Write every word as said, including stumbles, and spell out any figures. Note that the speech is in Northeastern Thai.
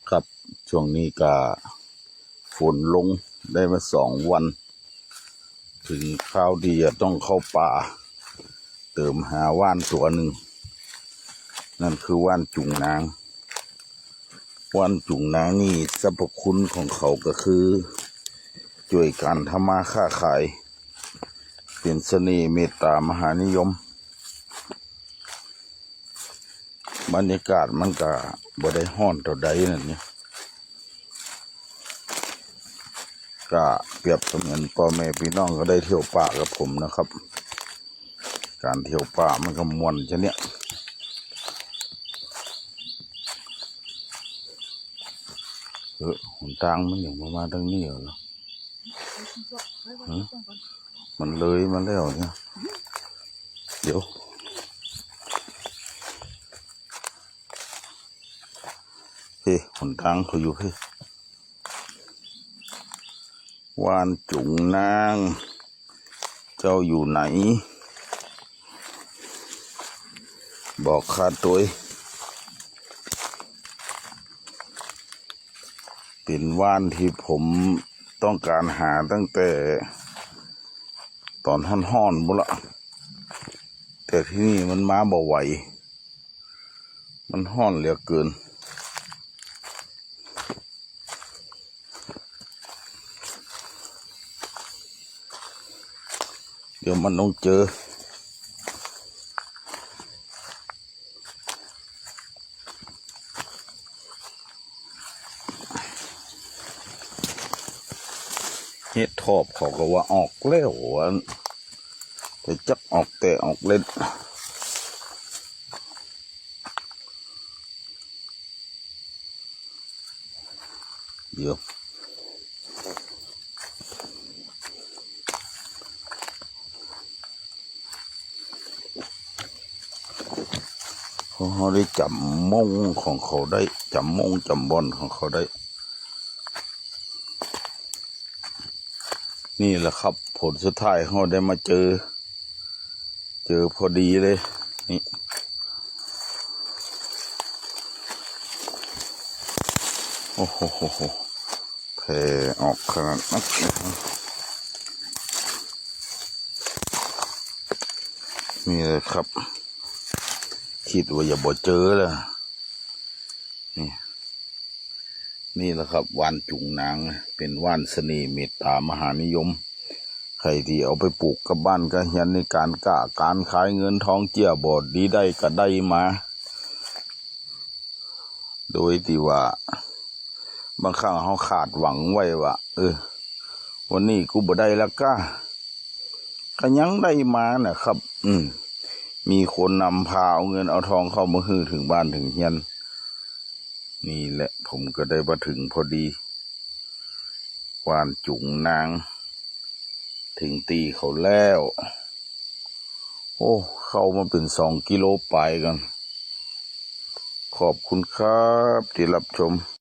ครับ ช่วงนี้ก็ฝนลงได้มาสองวัน ถึงคราวที่จะต้องเข้าป่า เติมหาว่านตัวหนึ่ง นั่นคือว่านจุงนาง ว่านจุงนางนี่สรรพคุณของเขาก็คือ ช่วยการทำมาค้าขาย เป็นเสน่ห์เมตตามหานิยม บรรยากาศมันก็บ่ได้ฮ้อนเท่าใดนั่นเนี่ย ก็เปรียบเสมือนพ่อแม่พี่น้องก็ได้เที่ยวป่ากับผมนะครับ การเที่ยวป่ามันก็ม่วนจะเนี่ย เออ หนทางมันอย่างประมาณทางนี้เหรอ ฮะ มันเลยมาแล้วเนี่ย เดี๋ยว เฮ้ย หนทางเขาอยู่เฮ้ย ว่านจุงนาง เจ้าอยู่ไหน บอกข้าตัว เป็นว่านที่ผมต้องการหาตั้งแต่ ตอนฮ้อนๆบุนละ แต่ที่นี่มันมาบ่ไหว มันฮ้อนเหลือเกิน เดี๋ยวมันต้องเจอ เห็ดถอบเขาก็ว่าออกแล้วว่า แต่จักออกแต่ออกเล่น เดี๋ยว เขาได้จำมงของเขาได้ จำมงจำบอนของเขาได้ นี่แหละครับ ผลสุดท้ายเขาได้มาเจอ เจอพอดีเลย นี่ โอ้โห แผ่ออกขนาดนั้นนะครับ นี่เลยครับ คิดว่าอย่าบ่เจอแล้ว นี่ นี่แหละครับ ว่านจุงนาง เป็นว่านเสน่ห์เมตตามหานิยม ใครที่เอาไปปลูกกับบ้านกับเฮือนในการค้าการขายเงินทองเจื้อบ่ดีได้ก็ได้มา โดยที่ว่า บางครั้งเขาคาดหวังไว้ว่า เออ วันนี้กูบ่ได้แล้วก้า ก็ยังได้มานะครับ อืม มีคนนำพาเอาเงินเอาทองเข้ามาหื้อถึงบ้านถึงเฮือน นี่แหละ ผมก็ได้มาถึงพอดี ว่านจุงนาง ถึงตีเขาแล้ว โอ้ เข้ามาเป็นสองกิโลปลายกัน ขอบคุณครับที่รับชม